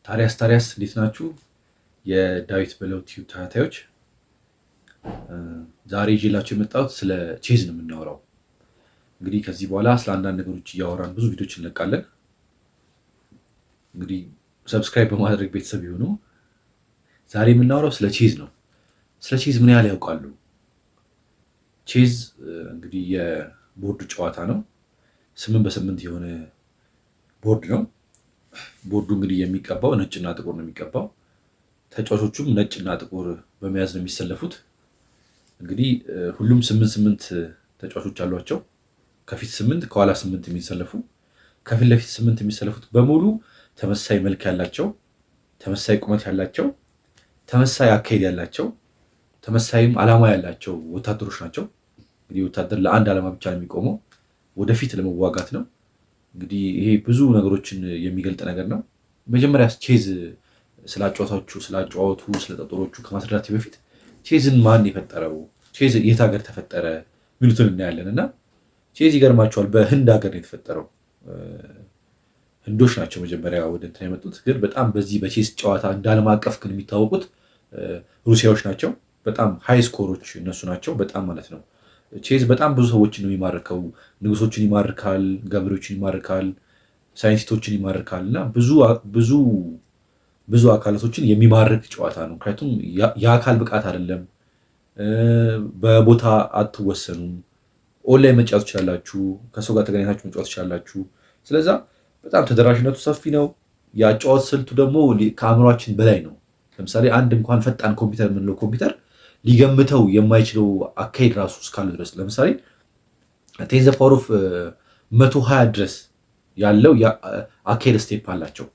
ታዲያስ ታዲያስ እንዴት ናችሁ? የዳዊት በለው ቲዩብ ተከታታዮች፣ ዛሬ ይዤላችሁ የመጣሁት ስለ ቼዝ ነው የምናወራው። እንግዲህ ከዚህ በኋላ ስለ አንዳንድ ነገሮች እያወራን ብዙ ቪዲዮች እንለቃለን። እንግዲህ subscribe በማድረግ ቤተሰብ ይሁኑ። ዛሬ የምናወራው ስለ ቼዝ ነው። ስለ ቼዝ ምን ያህል ያውቃሉ? ቼዝ እንግዲህ የቦርድ ጨዋታ ነው። 8 በ8 የሆነ ቦርድ ነው። ቦርዱ እንግዲህ የሚቀባው ነጭና ጥቁር ነው የሚቀባው። ተጫዋቾቹም ነጭና ጥቁር በመያዝ ነው የሚሰለፉት። እንግዲህ ሁሉም 8 8 ተጫዋቾች አሏቸው። ከፊት 8፣ ከኋላ 8 የሚሰለፉ፣ ከፊት ለፊት 8 የሚሰለፉት በሙሉ ተመሳሳይ መልክ ያላቸው፣ ተመሳሳይ ቁመት ያላቸው፣ ተመሳሳይ አካሄድ ያላቸው፣ ተመሳሳይም ዓላማ ያላቸው ወታደሮች ናቸው። እንግዲህ ወታደር ለአንድ ዓላማ ብቻ ነው የሚቆመው፣ ወደፊት ለመዋጋት ነው። እንግዲህ ይሄ ብዙ ነገሮችን የሚገልጥ ነገር ነው። መጀመሪያ ቼዝ ስላጨዋታቹ ስላጨዋወቱ ስለ ጠጠሮቹ ከማስረዳት በፊት ቼዝን ማን የፈጠረው፣ ቼዝ የት ሀገር ተፈጠረ የሚሉትን እናያለን። እና ቼዝ ይገርማችኋል፣ በህንድ ሀገር ነው የተፈጠረው። ህንዶች ናቸው መጀመሪያ ወደ እንትን የመጡት። ግን በጣም በዚህ በቼዝ ጨዋታ እንደ ዓለም አቀፍ ግን የሚታወቁት ሩሲያዎች ናቸው። በጣም high score ኦች እነሱ ናቸው። በጣም ማለት ነው። ቼዝ በጣም ብዙ ሰዎችን ነው የሚማርከው። ንጉሶችን ይማርካል፣ ገበሬዎችን ይማርካል፣ ሳይንቲስቶችን ይማርካል እና ብዙ ብዙ ብዙ አካላቶችን የሚማርክ ጨዋታ ነው። ምክንያቱም የአካል ብቃት አይደለም፣ በቦታ አትወሰኑም። ኦንላይን መጫወት ትችላላችሁ፣ ከሰው ጋር ተገናኝታችሁ መጫወት ትችላላችሁ። ስለዛ በጣም ተደራሽነቱ ሰፊ ነው። የአጨዋወት ስልቱ ደግሞ ከአእምሯችን በላይ ነው። ለምሳሌ አንድ እንኳን ፈጣን ኮምፒውተር የምንለው ኮምፒውተር ሊገምተው የማይችለው አካሄድ ራሱ እስካሉ ድረስ፣ ለምሳሌ 10 the power of 120 ድረስ ያለው አካሄድ step አላቸው።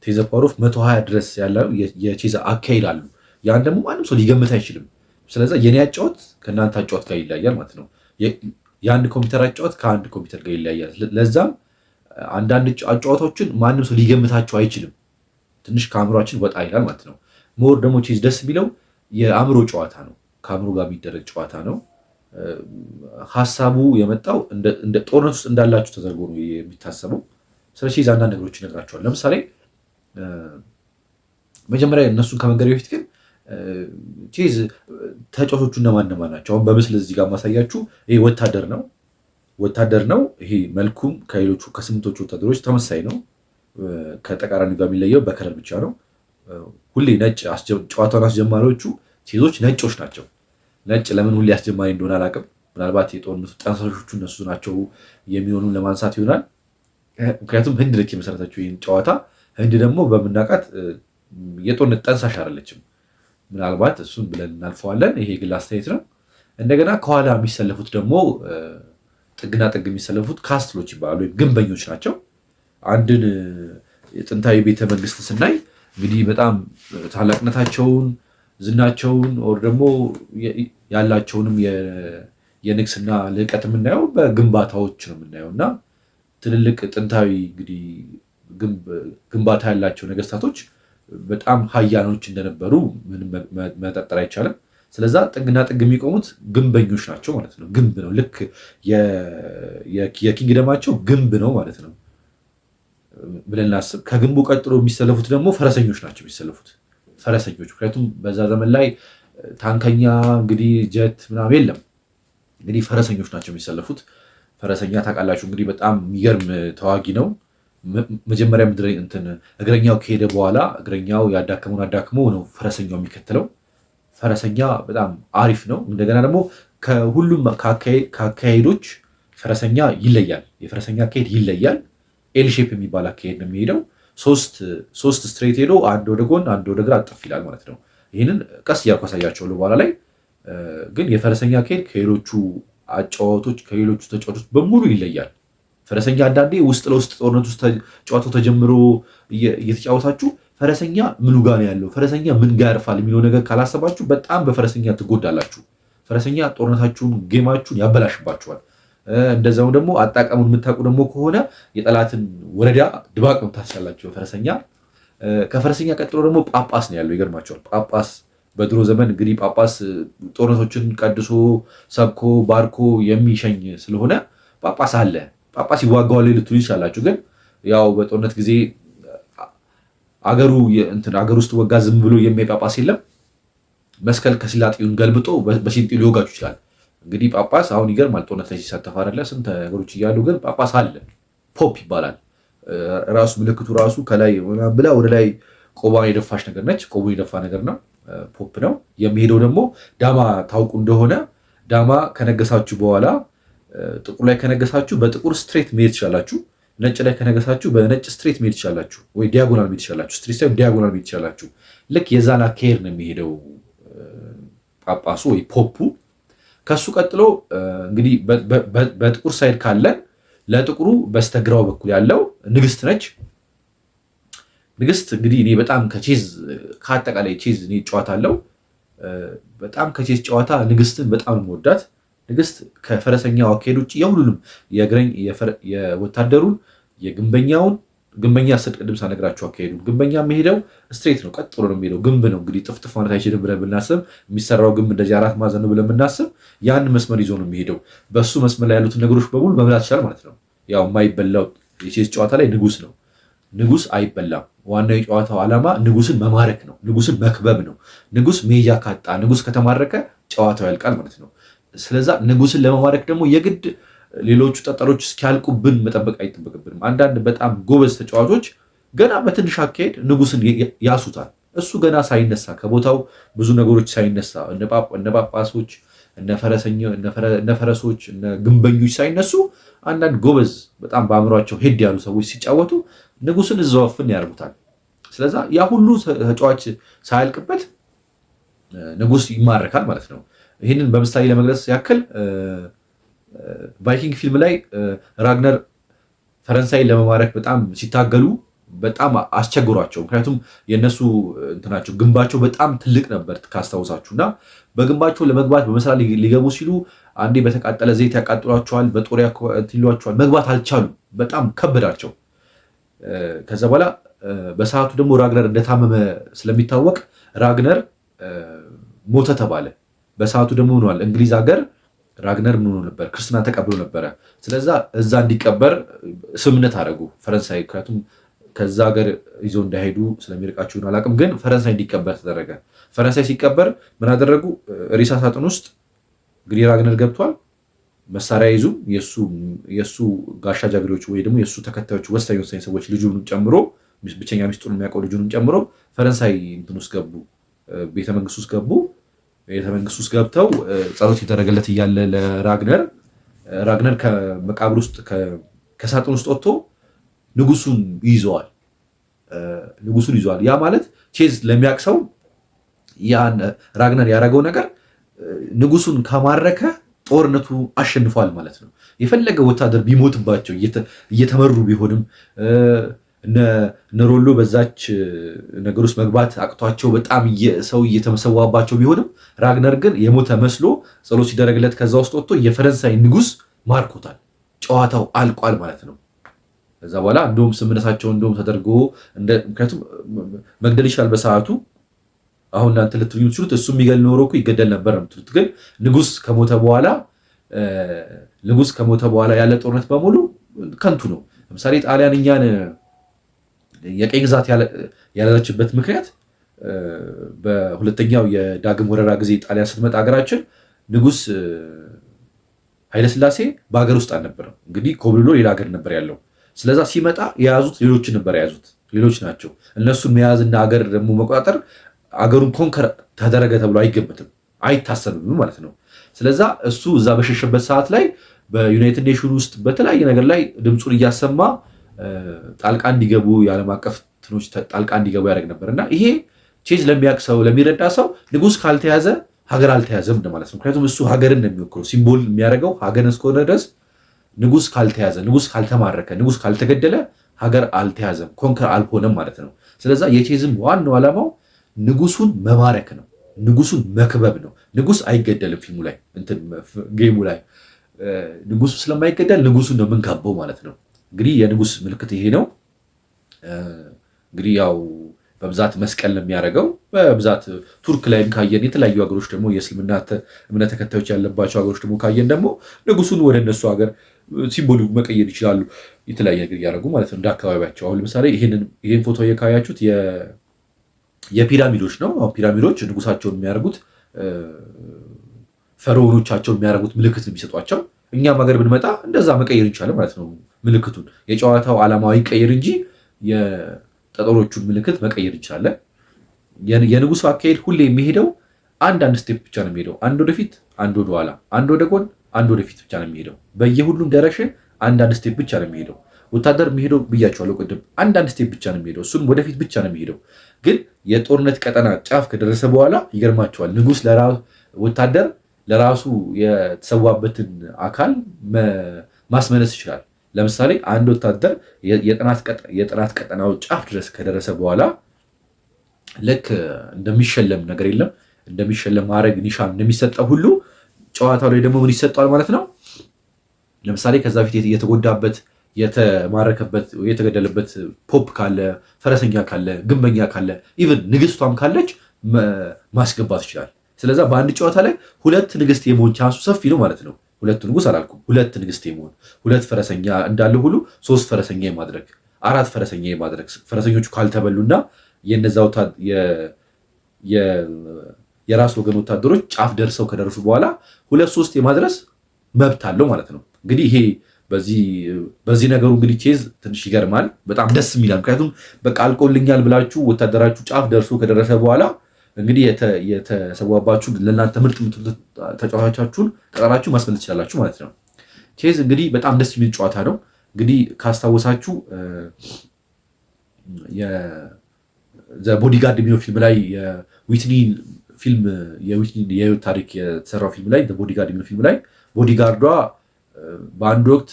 10 the power of 120 ድረስ ያለው የቼዝ አካሄድ አሉ። ያን ደግሞ ማንም ሰው ሊገምት አይችልም። ስለዚ የኔ አጫወት ከእናንተ አጫወት ጋር ይለያያል ማለት ነው። የአንድ ኮምፒውተር አጫወት ከአንድ ኮምፒውተር ጋር ይለያያል። ለዛም አንዳንድ አጫወቶችን ማንም ሰው ሊገምታቸው አይችልም። ትንሽ ከአእምሯችን ወጣ ይላል ማለት ነው። More ደግሞ ቼዝ ደስ የሚለው የአእምሮ ጨዋታ ነው። ከአእምሮ ጋር የሚደረግ ጨዋታ ነው። ሀሳቡ የመጣው እንደ ጦርነት ውስጥ እንዳላችሁ ተደርጎ ነው የሚታሰበው። ስለ ቼዝ አንዳንድ ነገሮች ይነግራቸዋል። ለምሳሌ መጀመሪያ እነሱን ከመንገድ በፊት ግን ቼዝ ተጫዋቾቹ እነማን እነማን ናቸው? አሁን በምስል እዚህ ጋር ማሳያችሁ ይሄ ወታደር ነው። ወታደር ነው። ይሄ መልኩም ከሌሎቹ ከስምንቶቹ ወታደሮች ተመሳሳይ ነው። ከተቃራኒ ጋር የሚለየው በ color ብቻ ነው። ሁሌ ነጭ፣ ጨዋታውን አስጀማሪዎቹ ቼዞች ነጮች ናቸው። ነጭ ለምን ሁሌ አስጀማሪ እንደሆነ አላውቅም። ምናልባት የጦርነቱ ጠንሳሾቹ እነሱ ናቸው የሚሆኑ ለማንሳት ይሆናል። ምክንያቱም ህንድ ነች የመሰረተችው ይህን ጨዋታ። ህንድ ደግሞ በምናውቃት የጦርነት ጠንሳሽ አይደለችም። ምናልባት እሱን ብለን እናልፈዋለን። ይሄ የግል አስተያየት ነው። እንደገና ከኋላ የሚሰለፉት ደግሞ፣ ጥግና ጥግ የሚሰለፉት castle ኦች ይባላሉ፣ ወይም ግንበኞች ናቸው። አንድን የጥንታዊ ቤተ መንግስት ስናይ እንግዲህ በጣም ታላቅነታቸውን፣ ዝናቸውን or ደግሞ ያላቸውንም የንግስና ልዕቀት የምናየው በግንባታዎች ነው የምናየው። እና ትልልቅ ጥንታዊ እንግዲህ ግንባታ ያላቸው ነገስታቶች በጣም ሀያሎች እንደነበሩ ምንም መጠርጠር አይቻልም። ስለዛ ጥግና ጥግ የሚቆሙት ግንበኞች ናቸው ማለት ነው። ግንብ ነው፣ ልክ የ kingdom ኣቸው ግንብ ነው ማለት ነው ብለን እናስብ። ከግንቡ ቀጥሎ የሚሰለፉት ደግሞ ፈረሰኞች ናቸው የሚሰለፉት፣ ፈረሰኞች። ምክንያቱም በዛ ዘመን ላይ ታንከኛ እንግዲህ ጀት ምናምን የለም። እንግዲህ ፈረሰኞች ናቸው የሚሰለፉት። ፈረሰኛ ታውቃላችሁ እንግዲህ በጣም የሚገርም ተዋጊ ነው። መጀመሪያ እንትን እግረኛው ከሄደ በኋላ፣ እግረኛው ያዳከመውን አዳክሞ ነው ፈረሰኛው የሚከተለው። ፈረሰኛ በጣም አሪፍ ነው። እንደገና ደግሞ ከሁሉም ከአካሄዶች ፈረሰኛ ይለያል። የፈረሰኛ አካሄድ ይለያል። L shape የሚባል አካሄድ ነው የሚሄደው። ሶስት straight ሄዶ አንድ ወደ ጎን፣ አንድ ወደ ግራ አጥፍ ይላል ማለት ነው። ይህንን ቀስ እያልኩ አሳያቸዋለሁ በኋላ ላይ። ግን የፈረሰኛ አካሄድ ከሌሎቹ አጨዋወቶች፣ ከሌሎቹ ተጫዋቾች በሙሉ ይለያል። ፈረሰኛ አንዳንዴ ውስጥ ለውስጥ ጦርነት ውስጥ ጨዋታው ተጀምሮ እየተጫወታችሁ ፈረሰኛ ምኑ ጋር ነው ያለው፣ ፈረሰኛ ምን ጋር ያርፋል የሚለው ነገር ካላሰባችሁ በጣም በፈረሰኛ ትጎዳላችሁ። ፈረሰኛ ጦርነታችሁን፣ game ኣችሁን ያበላሽባችኋል። እንደዛው ደግሞ አጠቃቀሙን የምታውቁ ደግሞ ከሆነ የጠላትን ወረዳ ድባቅ መምታት ትችላላችሁ ፈረሰኛ። ከፈረሰኛ ቀጥሎ ደግሞ ጳጳስ ነው ያለው። ይገርማችኋል። ጳጳስ በድሮ ዘመን እንግዲህ ጳጳስ ጦርነቶችን ቀድሶ፣ ሰብኮ፣ ባርኮ የሚሸኝ ስለሆነ ጳጳስ አለ። ጳጳስ ይዋጋዋል ልትሉ ይችላላችሁ። ግን ያው በጦርነት ጊዜ አገሩ እንትን አገር ውስጥ ወጋ ዝም ብሎ የሚያይ ጳጳስ የለም። መስቀል ከስላጤውን ገልብጦ በሲንጤው ሊወጋችሁ ይችላል። እንግዲህ ጳጳስ አሁን ይገርማል፣ ጦርነት ላይ ሲሳተፍ አይደለ ስንት ነገሮች እያሉ ግን ጳጳስ አለ። Pope ይባላል። ራሱ ምልክቱ ራሱ ከላይ ብላ ወደ ላይ ቆቧን የደፋች ነገር ነች። ቆቡን የደፋ ነገር ነው። Pope ነው የሚሄደው። ደግሞ ዳማ ታውቁ እንደሆነ ዳማ ከነገሳችሁ በኋላ ጥቁር ላይ ከነገሳችሁ በጥቁር straight መሄድ ትችላላችሁ። ነጭ ላይ ከነገሳችሁ በነጭ straight መሄድ ትችላላችሁ፣ ወይ diagonal መሄድ ትችላላችሁ። Straight ሳይሆን diagonal መሄድ ትችላላችሁ። ልክ የዛን አካሄድ ነው የሚሄደው ጳጳሱ ወይ pope ኡ። ከሱ ቀጥሎ እንግዲህ በጥቁር side ካለን ለጥቁሩ በስተግራው በኩል ያለው ንግስት ነች። ንግስት እንግዲህ እኔ በጣም ከቼዝ ከአጠቃላይ ቼዝ እኔ ጨዋታ አለው በጣም ከቼዝ ጨዋታ ንግስትን በጣም ነው የምወዳት። ንግስት ከፈረሰኛው አካሄድ ውጭ የሁሉንም የእግረኝ የወታደሩን የግንበኛውን ግንበኛ ስል ቅድም ሳነግራችሁ አካሄዱ ግንበኛ የሚሄደው straight ነው፣ ቀጥ ብሎ ነው የሚሄደው። ግንብ ነው እንግዲህ ጥፍጥፍ ማለት አይችልም ብለን ብናስብ የሚሰራው ግንብ እንደዚህ አራት ማዕዘን ነው ብለን ብናስብ ያን መስመር ይዞ ነው የሚሄደው። በሱ መስመር ላይ ያሉትን ነገሮች በሙሉ መብላት ይችላል ማለት ነው። ያው የማይበላው የቼዝ ጨዋታ ላይ ንጉስ ነው። ንጉስ አይበላም። ዋናው የጨዋታው ዓላማ ንጉስን መማረክ ነው። ንጉስን መክበብ ነው። ንጉስ መሄጃ ካጣ፣ ንጉስ ከተማረከ ጨዋታው ያልቃል ማለት ነው። ስለዛ ንጉስን ለመማረክ ደግሞ የግድ ሌሎቹ ጠጠሮች እስኪያልቁብን መጠበቅ አይጠበቅብንም። አንዳንድ በጣም ጎበዝ ተጫዋቾች ገና በትንሽ አካሄድ ንጉስን ያሱታል። እሱ ገና ሳይነሳ ከቦታው ብዙ ነገሮች ሳይነሳ እነ ጳጳሶች፣ እነ ፈረሶች፣ እነ ግንበኞች ሳይነሱ አንዳንድ ጎበዝ በጣም በአእምሯቸው ሄድ ያሉ ሰዎች ሲጫወቱ ንጉስን እዛው አፍን ያደርጉታል። ስለዛ ያ ሁሉ ተጫዋች ሳያልቅበት ንጉስ ይማረካል ማለት ነው። ይህንን በምሳሌ ለመግለጽ ያክል ቫይኪንግ ፊልም ላይ ራግነር ፈረንሳይን ለመማረክ በጣም ሲታገሉ በጣም አስቸግሯቸው። ምክንያቱም የእነሱ እንትናቸው ግንባቸው በጣም ትልቅ ነበር ካስታውሳችሁ፣ እና በግንባቸው ለመግባት በመሰላል ሊገቡ ሲሉ አንዴ በተቃጠለ ዘይት ያቃጥሏቸዋል፣ በጦር ይሏቸዋል። መግባት አልቻሉም። በጣም ከበዳቸው። ከዛ በኋላ በሰዓቱ ደግሞ ራግነር እንደታመመ ስለሚታወቅ ራግነር ሞተ ተባለ። በሰዓቱ ደግሞ ሆኗል እንግሊዝ ሀገር ራግነር ምን ሆኖ ነበር? ክርስትና ተቀብሎ ነበረ። ስለዛ እዛ እንዲቀበር ስምምነት አደረጉ ፈረንሳይ። ምክንያቱም ከዛ ሀገር ይዞ እንዳይሄዱ ስለሚርቃቸው አላውቅም፣ ግን ፈረንሳይ እንዲቀበር ተደረገ። ፈረንሳይ ሲቀበር ምን አደረጉ? ሬሳ ሳጥን ውስጥ እንግዲህ ራግነር ገብቷል። መሳሪያ ይዙ የእሱ ጋሻ ጃግሬዎች ወይ ደግሞ የእሱ ተከታዮች ወሳኝ ወሳኝ ሰዎች ልጁንም ጨምሮ ብቸኛ ሚስጥሩን የሚያውቀው ልጁንም ጨምሮ ፈረንሳይ እንትን ውስጥ ገቡ፣ ቤተመንግስት ውስጥ ገቡ። ቤተመንግስት ውስጥ ገብተው ጸሎት የተደረገለት እያለ ለራግነር ራግነር ከመቃብር ውስጥ ከሳጥን ውስጥ ወጥቶ ንጉሱን ይዘዋል። ንጉሱን ይዘዋል። ያ ማለት ቼዝ ለሚያውቅ ሰው ያን ራግነር ያደረገው ነገር ንጉሱን ከማረከ ጦርነቱ አሸንፏል ማለት ነው። የፈለገ ወታደር ቢሞትባቸው እየተመሩ ቢሆንም እነ ሮሎ በዛች ነገር ውስጥ መግባት አቅቷቸው በጣም ሰው እየተመሰዋባቸው ቢሆንም ራግነር ግን የሞተ መስሎ ጸሎት ሲደረግለት ከዛ ውስጥ ወጥቶ የፈረንሳይ ንጉስ ማርኮታል። ጨዋታው አልቋል ማለት ነው። ከዛ በኋላ እንደውም ስምምነታቸው እንደውም ተደርጎ፣ ምክንያቱም መግደል ይችላል በሰዓቱ። አሁን እናንተ ልትሉ የምትችሉት እሱ የሚገል ኖሮ እኮ ይገደል ነበር ነው የምትሉት። ግን ንጉስ ከሞተ በኋላ ያለ ጦርነት በሙሉ ከንቱ ነው። ለምሳሌ ጣሊያን እኛን የቀኝ ግዛት ያለችበት ምክንያት በሁለተኛው የዳግም ወረራ ጊዜ ጣሊያን ስትመጣ ሀገራችን ንጉስ ኃይለስላሴ በሀገር ውስጥ አልነበረም። እንግዲህ ኮብልሎ ሌላ ሀገር ነበር ያለው። ስለዛ ሲመጣ የያዙት ሌሎችን ነበር የያዙት፣ ሌሎች ናቸው። እነሱን መያዝና ሀገር ደግሞ መቆጣጠር አገሩን conquer ተደረገ ተብሎ አይገመትም፣ አይታሰብም ማለት ነው። ስለዛ እሱ እዛ በሸሸበት ሰዓት ላይ በ United Nation ውስጥ በተለያየ ነገር ላይ ድምፁን እያሰማ ጣልቃ እንዲገቡ የዓለም አቀፍ ትኖች ጣልቃ እንዲገቡ ያደርግ ነበር። እና ይሄ ቼዝ ለሚያውቅ ሰው፣ ለሚረዳ ሰው ንጉስ ካልተያዘ ሀገር አልተያዘም እንደማለት ነው። ምክንያቱም እሱ ሀገርን ነው የሚወክለው፣ symbol የሚያደርገው ሀገርን እስከሆነ ድረስ ንጉስ ካልተያዘ፣ ንጉስ ካልተማረከ፣ ንጉስ ካልተገደለ ሀገር አልተያዘም፣ conquer አልሆነም ማለት ነው። ስለዛ የቼዝም ዋናው ዓላማው ንጉሱን መማረክ ነው። ንጉሱን መክበብ ነው። ንጉስ አይገደልም ፊልሙ ላይ፣ እንትን game ኡ ላይ ንጉሱ ስለማይገደል ንጉሱን ነው የምንከበው ማለት ነው። እንግዲህ የንጉስ ምልክት ይሄ ነው። እንግዲህ ያው በብዛት መስቀል ነው የሚያደርገው። በብዛት ቱርክ ላይም ካየን፣ የተለያዩ ሀገሮች ደግሞ የእስልምና እምነት ተከታዮች ያለባቸው ሀገሮች ደግሞ ካየን ደግሞ ንጉሱን ወደ እነሱ ሀገር symbol ኡ መቀየር ይችላሉ። የተለያየ ነገር እያደረጉ ማለት ነው እንደ አካባቢያቸው። አሁን ለምሳሌ ይህን ፎቶ እየካያችሁት የፒራሚዶች ነው። አሁን ፒራሚዶች ንጉሳቸውን የሚያደርጉት፣ ፈርዖኖቻቸውን የሚያደርጉት ምልክት ነው የሚሰጧቸው። እኛም ሀገር ብንመጣ እንደዛ መቀየር እንችላለን ማለት ነው። ምልክቱን የጨዋታው ዓላማ ይቀየር እንጂ የጠጠሮቹን ምልክት መቀየር እንችላለን። የንጉሱ አካሄድ ሁሌ የሚሄደው አንድ አንድ step ብቻ ነው የሚሄደው። አንድ ወደፊት፣ አንድ ወደኋላ፣ አንድ ወደ ጎን፣ አንድ ወደፊት ብቻ ነው የሚሄደው። በየሁሉም direction አንድ አንድ step ብቻ ነው የሚሄደው። ወታደር የሚሄደው ብያቸዋለሁ ቅድም፣ አንድ አንድ step ብቻ ነው የሚሄደው። እሱም ወደፊት ብቻ ነው የሚሄደው። ግን የጦርነት ቀጠና ጫፍ ከደረሰ በኋላ ይገርማቸዋል። ንጉስ ወታደር ለራሱ የተሰዋበትን አካል ማስመለስ ይችላል። ለምሳሌ አንድ ወታደር የጠላት ቀጠናው ጫፍ ድረስ ከደረሰ በኋላ ልክ እንደሚሸለም ነገር የለም፣ እንደሚሸለም ማድረግ ኒሻን እንደሚሰጠው ሁሉ ጨዋታው ላይ ደግሞ ምን ይሰጠዋል ማለት ነው። ለምሳሌ ከዛ በፊት የተጎዳበት፣ የተማረከበት፣ የተገደለበት pope ካለ፣ ፈረሰኛ ካለ፣ ግንበኛ ካለ፣ even ንግስቷም ካለች ማስገባት ይችላል። ስለዛ በአንድ ጨዋታ ላይ ሁለት ንግስት የመሆን chance ኡ ሰፊ ነው ማለት ነው። ሁለት ንጉስ አላልኩም፣ ሁለት ንግስት የመሆን፣ ሁለት ፈረሰኛ እንዳለ ሁሉ ሶስት ፈረሰኛ የማድረግ፣ አራት ፈረሰኛ የማድረግ፣ ፈረሰኞቹ ካልተበሉና የነዛ የራስ ወገን ወታደሮች ጫፍ ደርሰው ከደረሱ በኋላ ሁለት ሶስት የማድረስ መብት አለው ማለት ነው። እንግዲህ ይሄ በዚህ ነገሩ እንግዲህ ቼዝ ትንሽ ይገርማል። በጣም ደስ የሚላል። ምክንያቱም በቃ አልቆልኛል ብላችሁ ወታደራችሁ ጫፍ ደርሶ ከደረሰ በኋላ እንግዲህ የተሰዋባችሁ ለእናንተ ምርጥ የምትሉት ተጫዋቻችሁን ጠጠራችሁ ማስመለስ ትችላላችሁ ማለት ነው። ቼዝ እንግዲህ በጣም ደስ የሚል ጨዋታ ነው። እንግዲህ ካስታወሳችሁ Bodyguard የሚለው ፊልም ላይ፣ የዊትኒ ፊልም፣ የዊትኒ የህይወት ታሪክ የተሰራው ፊልም ላይ፣ Bodyguard የሚለው ፊልም ላይ bodyguard ዷ በአንድ ወቅት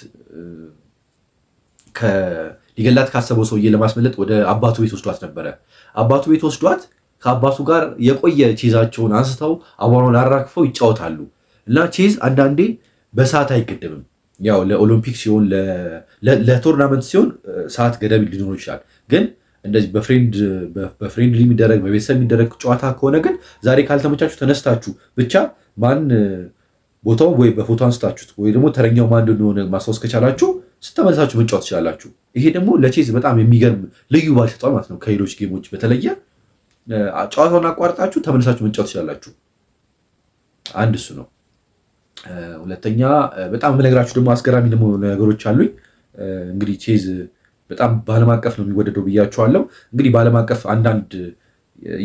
ሊገላት ካሰበው ሰውዬ ለማስመለጥ ወደ አባቱ ቤት ወስዷት ነበረ። አባቱ ቤት ወስዷት ከአባቱ ጋር የቆየ ቼዛቸውን አንስተው አቧራውን አራግፈው ይጫወታሉ። እና ቼዝ አንዳንዴ በሰዓት አይገደብም። ያው ለኦሎምፒክ ሲሆን፣ ለ tournament ሲሆን ሰዓት ገደብ ሊኖር ይችላል። ግን እንደዚህ በ friendly የሚደረግ፣ በቤተሰብ የሚደረግ ጨዋታ ከሆነ ግን ዛሬ ካልተመቻችሁ ተነስታችሁ ብቻ ማን ቦታው ወይ በፎቶ አንስታችሁት ወይ ደግሞ ተረኛው ማን እንደሆነ ማስታወስ ከቻላችሁ ስተመልሳችሁ መጫወት ትችላላችሁ። ይሄ ደግሞ ለቼዝ በጣም የሚገርም ልዩ ባህሪ ሰጥቷል ማለት ነው። ከሌሎች game ኦች በተለየ ጨዋታውን አቋርጣችሁ ተመልሳችሁ መጫወት ትችላላችሁ። አንድ እሱ ነው። ሁለተኛ በጣም የምነግራችሁ ደግሞ አስገራሚ ደግሞ ነገሮች አሉኝ። እንግዲህ ቼዝ በጣም በዓለም አቀፍ ነው የሚወደደው ብያችኋለሁ። እንግዲህ በዓለም አቀፍ አንዳንድ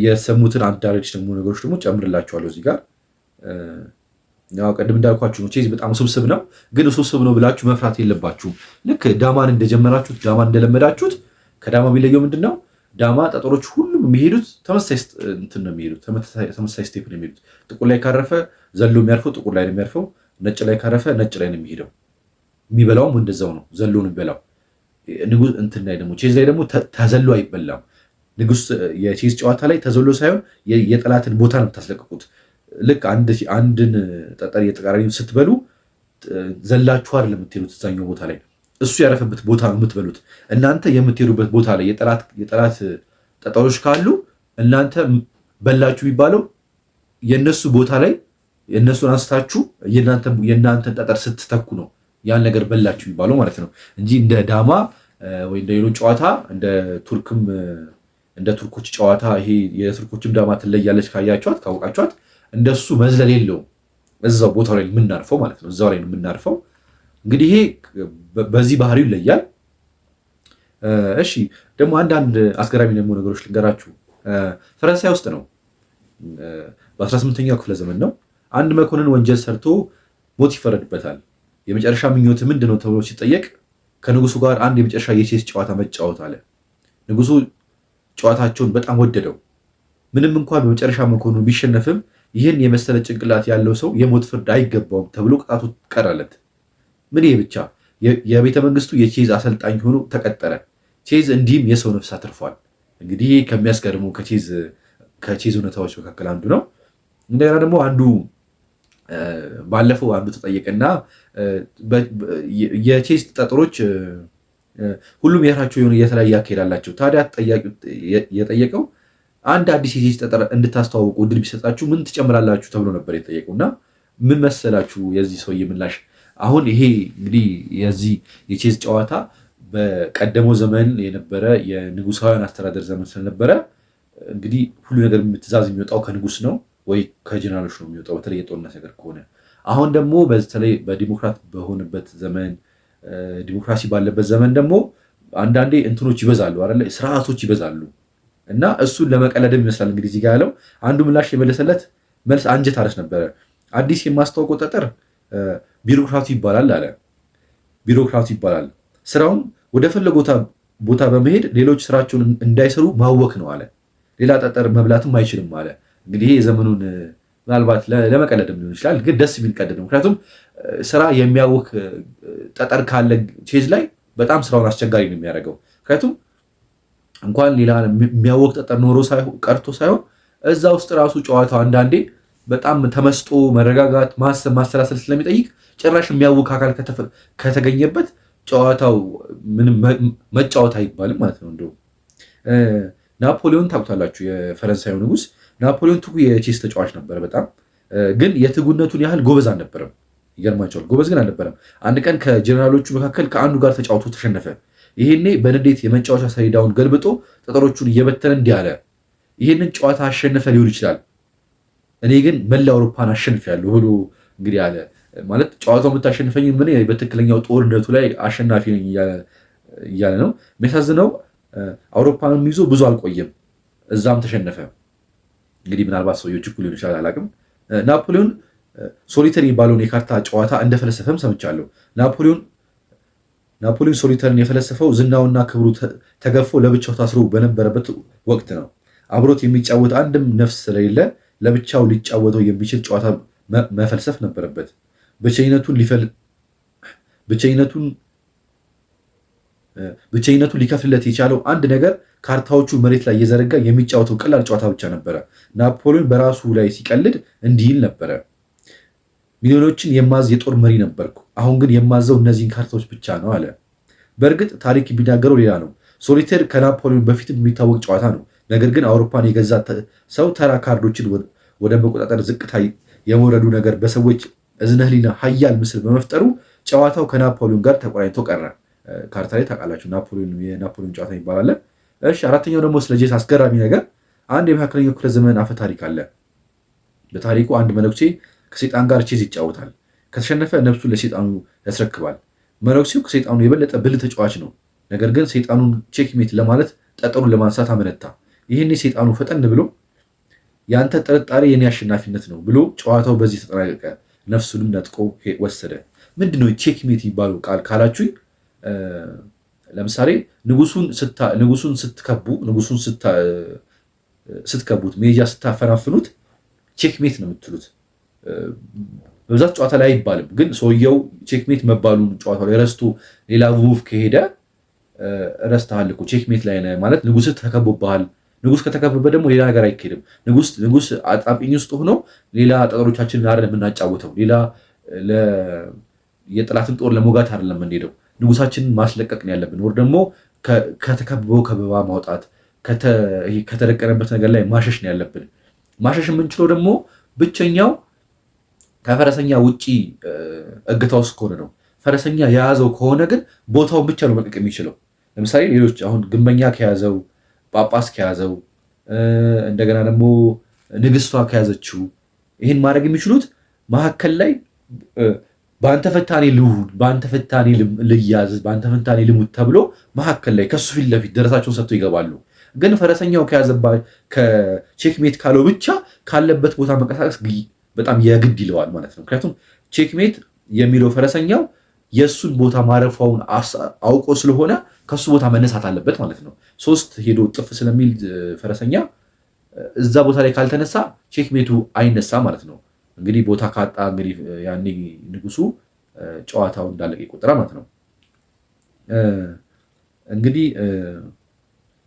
የሰሙትን አንድ አዳዲስ ደግሞ ነገሮች ደግሞ ጨምርላችኋለሁ እዚህ ጋር። ያው ቅድም እንዳልኳችሁ ነው፣ ቼዝ በጣም ውስብስብ ነው። ግን ውስብስብ ነው ብላችሁ መፍራት የለባችሁም። ልክ ዳማን እንደጀመራችሁት፣ ዳማን እንደለመዳችሁት፣ ከዳማ የሚለየው ምንድን ነው? ዳማ ጠጠሮች ሁሉም የሚሄዱት ተመሳሳይ እንትን ነው የሚሄዱት፣ ተመሳሳይ step ነው የሚሄዱት። ጥቁር ላይ ካረፈ ዘሎ የሚያርፈው ጥቁር ላይ ነው የሚያርፈው። ነጭ ላይ ካረፈ ነጭ ላይ ነው የሚሄደው። የሚበላውም እንደዛው ነው፣ ዘሎ ነው የሚበላው። ንጉስ እንትን ላይ ደግሞ፣ ቼዝ ላይ ደግሞ ተዘሎ አይበላም። ንጉስ የቼዝ ጨዋታ ላይ ተዘሎ ሳይሆን የጠላትን ቦታ ነው የምታስለቅቁት። ልክ አንድን ጠጠር የተቃራኒ ስትበሉ ዘላችሁ አይደለም የምትሄዱት እዛኛው ቦታ ላይ፣ እሱ ያረፈበት ቦታ ነው የምትበሉት። እናንተ የምትሄዱበት ቦታ ላይ የጠላት ጠጠሮች ካሉ እናንተ በላችሁ የሚባለው የእነሱ ቦታ ላይ የእነሱን አንስታችሁ የእናንተን ጠጠር ስትተኩ ነው ያን ነገር በላችሁ የሚባለው ማለት ነው እንጂ እንደ ዳማ ወይ እንደ ሌሎች ጨዋታ፣ እንደ ቱርክም፣ እንደ ቱርኮች ጨዋታ፣ ይሄ የቱርኮችም ዳማ ትለያለች ካያችኋት ካወቃችኋት፣ እንደሱ መዝለል የለውም። እዛው ቦታው ላይ የምናርፈው ማለት ነው። እዛው ላይ ነው የምናርፈው። እንግዲህ ይሄ በዚህ ባህሪው ይለያል። እሺ፣ ደግሞ አንዳንድ አስገራሚ ደግሞ ነገሮች ልንገራችሁ። ፈረንሳይ ውስጥ ነው፣ በ18ኛው ክፍለ ዘመን ነው። አንድ መኮንን ወንጀል ሰርቶ ሞት ይፈረድበታል። የመጨረሻ ምኞት ምንድን ነው ተብሎ ሲጠየቅ ከንጉሱ ጋር አንድ የመጨረሻ የቼስ ጨዋታ መጫወት አለ። ንጉሱ ጨዋታቸውን በጣም ወደደው። ምንም እንኳን በመጨረሻ መኮንኑ ቢሸነፍም ይህን የመሰለ ጭንቅላት ያለው ሰው የሞት ፍርድ አይገባውም ተብሎ ቅጣቱ ቀረለት። ምን ይሄ ብቻ፣ የቤተ መንግስቱ የቼዝ አሰልጣኝ ሆኖ ተቀጠረ። ቼዝ እንዲህም የሰው ነፍስ አትርፏል። እንግዲህ ከሚያስገርሙ ከቼዝ እውነታዎች መካከል አንዱ ነው። እንደገና ደግሞ አንዱ ባለፈው አንዱ ተጠየቀና የቼዝ ጠጠሮች ሁሉም የራሳቸው የሆነ የተለያየ አካሄድ አላቸው። ታዲያ የጠየቀው አንድ አዲስ የቼዝ ጠጠር እንድታስተዋውቁ እድል ቢሰጣችሁ ምን ትጨምራላችሁ ተብሎ ነበር የተጠየቀው። እና ምን መሰላችሁ የዚህ ሰውዬ ምላሽ? አሁን ይሄ እንግዲህ የዚህ የቼዝ ጨዋታ በቀደመው ዘመን የነበረ የንጉሳውያን አስተዳደር ዘመን ስለነበረ እንግዲህ ሁሉ ነገር ትዕዛዝ የሚወጣው ከንጉስ ነው ወይ ከጀነራሎች ነው የሚወጣው፣ በተለይ የጦርነት ነገር ከሆነ። አሁን ደግሞ በተለይ በዲሞክራት በሆነበት ዘመን፣ ዲሞክራሲ ባለበት ዘመን ደግሞ አንዳንዴ እንትኖች ይበዛሉ አይደለ? ስርዓቶች ይበዛሉ። እና እሱን ለመቀለድም ይመስላል እንግዲህ እዚህ ጋር ያለው አንዱ ምላሽ የመለሰለት መልስ አንጀት አረስ ነበረ። አዲስ የማስተዋውቀው ጠጠር ቢሮክራቱ ይባላል አለ። ቢሮክራቱ ይባላል። ስራውም ወደ ፈለገው ቦታ በመሄድ ሌሎች ስራቸውን እንዳይሰሩ ማወክ ነው አለ። ሌላ ጠጠር መብላትም አይችልም አለ። እንግዲህ ይሄ የዘመኑን ምናልባት ለመቀለድም ሊሆን ይችላል፣ ግን ደስ የሚል ቀልድ ነው። ምክንያቱም ስራ የሚያውክ ጠጠር ካለ ቼዝ ላይ በጣም ስራውን አስቸጋሪ ነው የሚያደርገው። ምክንያቱም እንኳን ሌላ የሚያውክ ጠጠር ኖሮ ቀርቶ ሳይሆን እዛ ውስጥ ራሱ ጨዋታው አንዳንዴ በጣም ተመስጦ መረጋጋት፣ ማሰብ፣ ማሰላሰል ስለሚጠይቅ ጭራሽ የሚያውክ አካል ከተገኘበት ጨዋታው ምንም መጫወት አይባልም ማለት ነው። እንደውም ናፖሊዮን ታውቁታላችሁ፣ የፈረንሳዩ ንጉስ ናፖሊዮን ትጉ የቼስ ተጫዋች ነበረ። በጣም ግን የትጉነቱን ያህል ጎበዝ አልነበረም። ይገርማቸዋል። ጎበዝ ግን አልነበረም። አንድ ቀን ከጀነራሎቹ መካከል ከአንዱ ጋር ተጫውቶ ተሸነፈ። ይሄኔ በንዴት የመጫወቻ ሰሌዳውን ገልብጦ ጠጠሮቹን እየበተነ እንዲህ አለ፣ ይህንን ጨዋታ አሸንፈ ሊሆን ይችላል፣ እኔ ግን መላ አውሮፓን አሸንፊያለሁ ብሎ እንግዲህ አለ። ማለት ጨዋታው የምታሸንፈኝ ምን በትክክለኛው ጦርነቱ ላይ አሸናፊ ነኝ እያለ ነው። የሚያሳዝነው አውሮፓንም ይዞ ብዙ አልቆየም፣ እዛም ተሸነፈ። እንግዲህ ምናልባት ሰውየው ችኩል ሊሆን ይችላል፣ አላውቅም። ናፖሊዮን ሶሊተር የሚባለውን የካርታ ጨዋታ እንደፈለሰፈም ሰምቻለሁ። ናፖሊዮን ሶሊተርን የፈለሰፈው ዝናውና ክብሩ ተገፎ ለብቻው ታስሮ በነበረበት ወቅት ነው። አብሮት የሚጫወት አንድም ነፍስ ስለሌለ ለብቻው ሊጫወተው የሚችል ጨዋታ መፈልሰፍ ነበረበት። ብቸኝነቱን ሊከፍልለት የቻለው አንድ ነገር ካርታዎቹ መሬት ላይ እየዘረጋ የሚጫወተው ቀላል ጨዋታ ብቻ ነበረ። ናፖሊዮን በራሱ ላይ ሲቀልድ እንዲህ ይል ነበረ፣ ሚሊዮኖችን የማዝ የጦር መሪ ነበርኩ፣ አሁን ግን የማዘው እነዚህን ካርታዎች ብቻ ነው አለ። በእርግጥ ታሪክ የሚናገረው ሌላ ነው። ሶሊቴር ከናፖሊዮን በፊትም የሚታወቅ ጨዋታ ነው። ነገር ግን አውሮፓን የገዛ ሰው ተራ ካርዶችን ወደ መቆጣጠር ዝቅታ የመውረዱ ነገር በሰዎች እዝነ ሕሊና ሀያል ምስል በመፍጠሩ ጨዋታው ከናፖሊዮን ጋር ተቆራኝቶ ቀረ። ካርታ ላይ ታውቃላችሁ፣ የናፖሊዮን ጨዋታ ይባላል። እሺ፣ አራተኛው ደግሞ ስለ ቼዝ አስገራሚ ነገር አንድ የመካከለኛው ክፍለ ዘመን አፈ ታሪክ አለ። በታሪኩ አንድ መነኩሴ ከሰይጣን ጋር ቼዝ ይጫወታል። ከተሸነፈ ነፍሱን ለሰይጣኑ ያስረክባል። መነኩሴው ከሰይጣኑ የበለጠ ብልህ ተጫዋች ነው። ነገር ግን ሰይጣኑን checkmate ለማለት ጠጠሩን ለማንሳት አመነታ። ይህኔ ሰይጣኑ ፈጠን ብሎ ያንተ ጥርጣሬ የኔ አሸናፊነት ነው ብሎ ጨዋታው በዚህ ተጠናቀቀ። ነፍሱንም ነጥቆ ወሰደ። ምንድነው checkmate የሚባለው ቃል ካላችሁኝ፣ ለምሳሌ ንጉሱን ስትከቡ፣ ንጉሱን ስትከቡት፣ ሜጃ ስታፈናፍኑት checkmate ነው የምትሉት። በብዛት ጨዋታ ላይ አይባልም፣ ግን ሰውየው checkmate መባሉን ጨዋታ ላይ ረስቶ ሌላ move ከሄደ ረስተሃል እኮ checkmate ላይ ነህ ማለት ንጉስህ ተከቦብሃል። ንጉስ ከተከበበ ደግሞ ሌላ ነገር አይካሄድም። ንጉስ አጣብቂኝ ውስጥ ሆኖ ሌላ ጠጠሮቻችንን አይደለም የምናጫውተው፣ ሌላ የጠላትን ጦር ለመውጋት አይደለም የምንሄደው። ንጉሳችንን ማስለቀቅ ነው ያለብን፣ ወር ደግሞ ከተከበበው ከበባ ማውጣት፣ ከተደቀነበት ነገር ላይ ማሸሽ ነው ያለብን። ማሸሽ የምንችለው ደግሞ ብቸኛው ከፈረሰኛ ውጪ እገታ ውስጥ ከሆነ ነው። ፈረሰኛ የያዘው ከሆነ ግን ቦታውን ብቻ ነው መልቀቅ የሚችለው። ለምሳሌ ሌሎች አሁን ግንበኛ ከያዘው፣ ጳጳስ ከያዘው፣ እንደገና ደግሞ ንግስቷ ከያዘችው ይህን ማድረግ የሚችሉት መካከል ላይ በአንተ ፈታኔ ልሁን፣ በአንተ ፈታኔ ልያዝ፣ በአንተ ፈታኔ ልሙት ተብሎ መካከል ላይ ከሱ ፊት ለፊት ደረታቸውን ሰጥተው ይገባሉ። ግን ፈረሰኛው ከያዘባ ከ checkmate ካለው ብቻ ካለበት ቦታ መንቀሳቀስ በጣም የግድ ይለዋል ማለት ነው። ምክንያቱም checkmate የሚለው ፈረሰኛው የእሱን ቦታ ማረፊያውን አውቆ ስለሆነ ከሱ ቦታ መነሳት አለበት ማለት ነው። ሶስት ሄዶ ጥፍ ስለሚል ፈረሰኛ እዛ ቦታ ላይ ካልተነሳ checkmate ኡ አይነሳ ማለት ነው። እንግዲህ ቦታ ካጣ እንግዲህ ያኔ ንጉሱ ጨዋታው እንዳለቀ ይቆጠራል ማለት ነው። እንግዲህ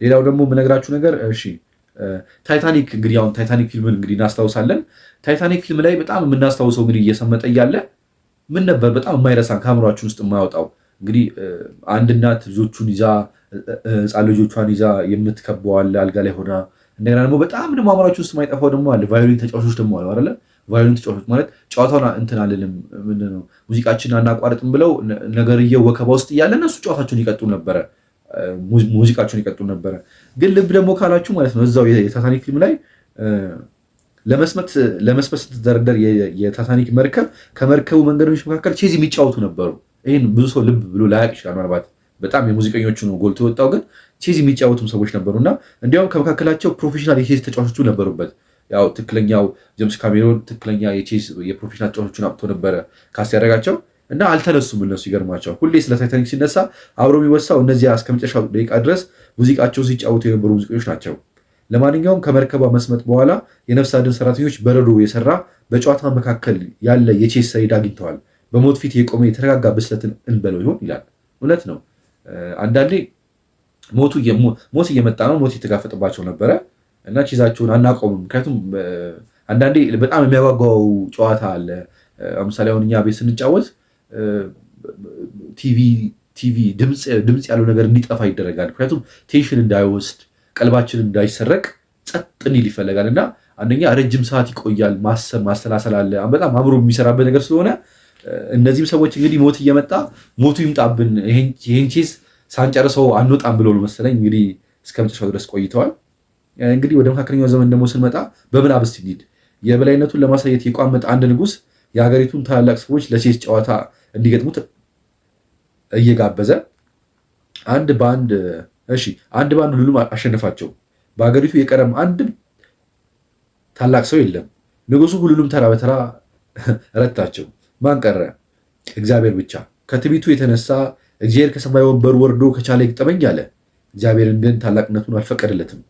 ሌላው ደግሞ የምነግራችሁ ነገር፣ እሺ፣ ታይታኒክ፣ እንግዲህ አሁን ታይታኒክ ፊልምን እንግዲህ እናስታውሳለን። ታይታኒክ ፊልም ላይ በጣም የምናስታውሰው እንግዲህ እየሰመጠ እያለ ምን ነበር በጣም የማይረሳን ከአእምሯችን ውስጥ የማያወጣው? እንግዲህ አንድ እናት ልጆቹን ይዛ፣ ህፃን ልጆቿን ይዛ የምትከበው አለ አልጋ ላይ ሆና። እንደገና ደግሞ በጣም ደግሞ አእምሯችን ውስጥ የማይጠፋው ደግሞ አለ፣ ቫዮሊን ተጫዋቾች ደግሞ አሉ አይደለ? ቫዮሊን ተጫዋቾች ማለት ጨዋታውን እንትን አልልም፣ ምንድን ነው፣ ሙዚቃችንን አናቋርጥም ብለው ነገርየው ወከባ ውስጥ እያለ እነሱ ጨዋታቸውን ይቀጥሉ ነበረ፣ ሙዚቃቸውን ይቀጥሉ ነበረ። ግን ልብ ደግሞ ካላችሁ ማለት ነው፣ እዛው የታይታኒክ ፊልም ላይ ለመስመጥ ስትደረደር የታይታኒክ መርከብ ከመርከቡ መንገደኞች መካከል ቼዝ የሚጫወቱ ነበሩ። ይህን ብዙ ሰው ልብ ብሎ ላያቅ ይችላል። ምናልባት በጣም የሙዚቀኞቹ ነው ጎልቶ የወጣው፣ ግን ቼዝ የሚጫወቱም ሰዎች ነበሩ እና እንዲያውም ከመካከላቸው professional የ chess ተጫዋቾቹ ነበሩበት። ያው ትክክለኛው ጀምስ ካሜሮን ትክክለኛ የ chess የ professional ተጫዋቾቹን አምጥቶ ነበረ cast ያደረጋቸው እና አልተነሱም እነሱ። ይገርማቸዋል። ሁሌ ስለ ታይታኒክ ሲነሳ አብሮ የሚወሳው እነዚያ እስከ መጨረሻው ደቂቃ ድረስ ሙዚቃቸውን ሲጫወቱ የነበሩ ሙዚቀኞች ናቸው። ለማንኛውም ከመርከቧ መስመጥ በኋላ የነፍስ አድን ሰራተኞች በረዶ የሰራ በጨዋታ መካከል ያለ የቼስ ሰሌዳ አግኝተዋል። በሞት ፊት የቆመ የተረጋጋ ብስለትን እንበለው ይሆን ይላል። እውነት ነው። አንዳንዴ ሞት እየመጣ ነው፣ ሞት የተጋፈጠባቸው ነበረ እና ቼዛቸውን አናቆምም። ምክንያቱም አንዳንዴ በጣም የሚያጓጓው ጨዋታ አለ። ለምሳሌ አሁን እኛ ቤት ስንጫወት ቲቪ ድምፅ ያለው ነገር እንዲጠፋ ይደረጋል። ምክንያቱም tension እንዳይወስድ፣ ቀልባችን እንዳይሰረቅ ጸጥ እንዲል ይፈለጋል። እና አንደኛ ረጅም ሰዓት ይቆያል፣ ማሰብ ማሰላሰል አለ። በጣም አእምሮ የሚሰራበት ነገር ስለሆነ እነዚህም ሰዎች እንግዲህ ሞት እየመጣ ሞቱ ይምጣብን ይሄን ቼዝ ሳንጨርሰው አንወጣም ብሎ ነው መሰለኝ እንግዲህ እስከ መጨረሻው ድረስ ቆይተዋል። እንግዲህ ወደ መካከለኛው ዘመን ደግሞ ስንመጣ በምናብ እስቲ እንሂድ። የበላይነቱን ለማሳየት የቋመጠ አንድ ንጉስ የሀገሪቱን ታላላቅ ሰዎች ለቼዝ ጨዋታ እንዲገጥሙት እየጋበዘ አንድ በአንድ፣ እሺ፣ አንድ በአንድ ሁሉም አሸነፋቸው። በሀገሪቱ የቀረም አንድም ታላቅ ሰው የለም። ንጉሱ ሁሉንም ተራ በተራ ረታቸው። ማን ቀረ? እግዚአብሔር ብቻ። ከትዕቢቱ የተነሳ እግዚአብሔር ከሰማይ ወንበሩ ወርዶ ከቻለ ይግጠመኝ አለ። እግዚአብሔርን ግን ታላቅነቱን አልፈቀደለትም።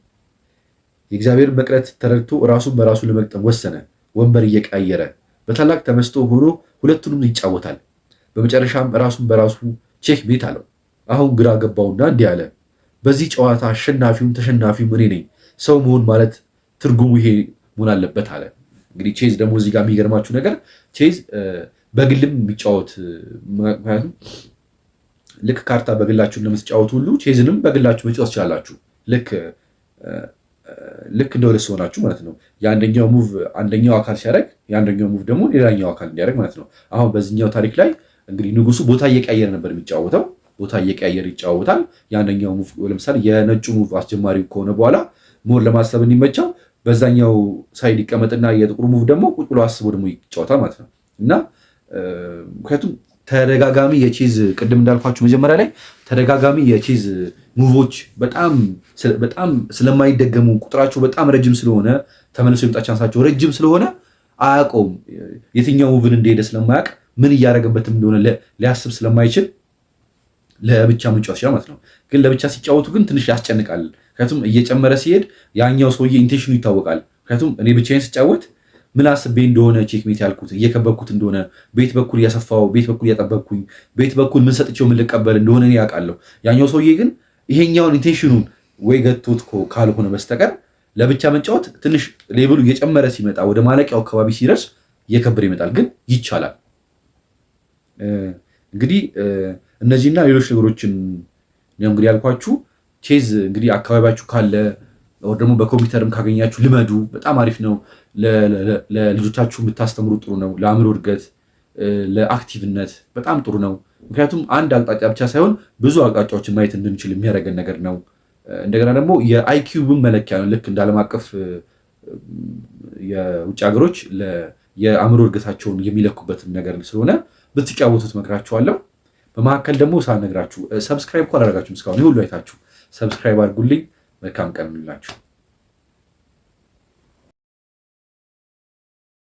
የእግዚአብሔርን መቅረት ተረድቶ ራሱን በራሱ ለመግጠም ወሰነ። ወንበር እየቀያየረ በታላቅ ተመስጦ ሆኖ ሁለቱንም ይጫወታል። በመጨረሻም ራሱን በራሱ checkmate አለው። አሁን ግራ ገባውና እንዲህ አለ። በዚህ ጨዋታ አሸናፊውም ተሸናፊውም እኔ ነኝ። ሰው መሆን ማለት ትርጉሙ ይሄ መሆን አለበት አለ። እንግዲህ ቼዝ ደግሞ እዚህ ጋር የሚገርማችሁ ነገር ቼዝ በግልም የሚጫወት፣ ምክንያቱም ልክ ካርታ በግላችሁ እንደምትጫወቱ ሁሉ ቼዝንም በግላችሁ መጫወት ትችላላችሁ። ልክ እንደ ሁለት ሰው ናችሁ ማለት ነው። የአንደኛው move አንደኛው አካል ሲያደርግ የአንደኛው move ደግሞ ሌላኛው አካል እንዲያደርግ ማለት ነው። አሁን በዚህኛው ታሪክ ላይ እንግዲህ ንጉሱ ቦታ እየቀያየረ ነበር የሚጫወተው። ቦታ እየቀያየረ ይጫወታል። የአንደኛው move ለምሳሌ የነጩ move አስጀማሪው ከሆነ በኋላ more ለማሰብ እንዲመቸው በዛኛው side ይቀመጥና የጥቁሩ move ደግሞ ቁጭ ብሎ አስቦ ደግሞ ይጫወታል ማለት ነው። እና ምክንያቱም ተደጋጋሚ የቼዝ፣ ቅድም እንዳልኳችሁ መጀመሪያ ላይ፣ ተደጋጋሚ የ chess move ኦች በጣም በጣም ስለማይደገሙ፣ ቁጥራቸው በጣም ረጅም ስለሆነ፣ ተመልሶ የመምጣት chance ኣቸው ረጅም ስለሆነ አያውቀውም። የትኛው move ን እንደሄደ ስለማያውቅ ምን እያደረገበትም እንደሆነ ሊያስብ ስለማይችል ለብቻ መጫወት ይችላል ማለት ነው። ግን ለብቻ ሲጫወቱ ግን ትንሽ ያስጨንቃል። ምክንያቱም እየጨመረ ሲሄድ ያኛው ሰውዬ intention ኑ ይታወቃል። ምክንያቱም እኔ ብቻዬን ስጫወት ምን አስቤ እንደሆነ checkmate ያልኩት፣ እየከበብኩት እንደሆነ፣ ቤት በኩል እያሰፋው፣ ቤት በኩል እያጠበብኩኝ፣ ቤት በኩል ምን ሰጥቼው ምን ልቀበል እንደሆነ እኔ ያውቃለሁ። ያኛው ሰውዬ ግን ይሄኛውን intention ኑን ወይ ገቶት ካልሆነ በስተቀር ለብቻ መጫወት ትንሽ level ኡ እየጨመረ ሲመጣ ወደ ማለቂያው አካባቢ ሲደርስ እየከበደ ይመጣል። ግን ይቻላል። እንግዲህ እነዚህና ሌሎች ነገሮችን ነው እንግዲህ ያልኳችሁ። ቼዝ እንግዲህ አካባቢያችሁ ካለ ወይ ደግሞ በኮምፒውተርም ካገኛችሁ ልመዱ። በጣም አሪፍ ነው። ለልጆቻችሁ የምታስተምሩ ጥሩ ነው። ለአእምሮ እድገት፣ ለ active ነት በጣም ጥሩ ነው። ምክንያቱም አንድ አቅጣጫ ብቻ ሳይሆን ብዙ አቅጣጫዎችን ማየት እንድንችል የሚያደርገን ነገር ነው። እንደገና ደግሞ የ IQ ም መለኪያ ነው። ልክ እንደ ዓለም አቀፍ የውጭ ሀገሮች የአእምሮ እድገታቸውን የሚለኩበትን ነገር ስለሆነ ብትጫወቱት መክራችኋለሁ። በመካከል ደግሞ ሳልነግራችሁ subscribe እኮ አላደረጋችሁም እስካሁን፣ ይህ ሁሉ አይታችሁ። Subscribe አድርጉልኝ። መልካም ቀን ይሁንላችሁ።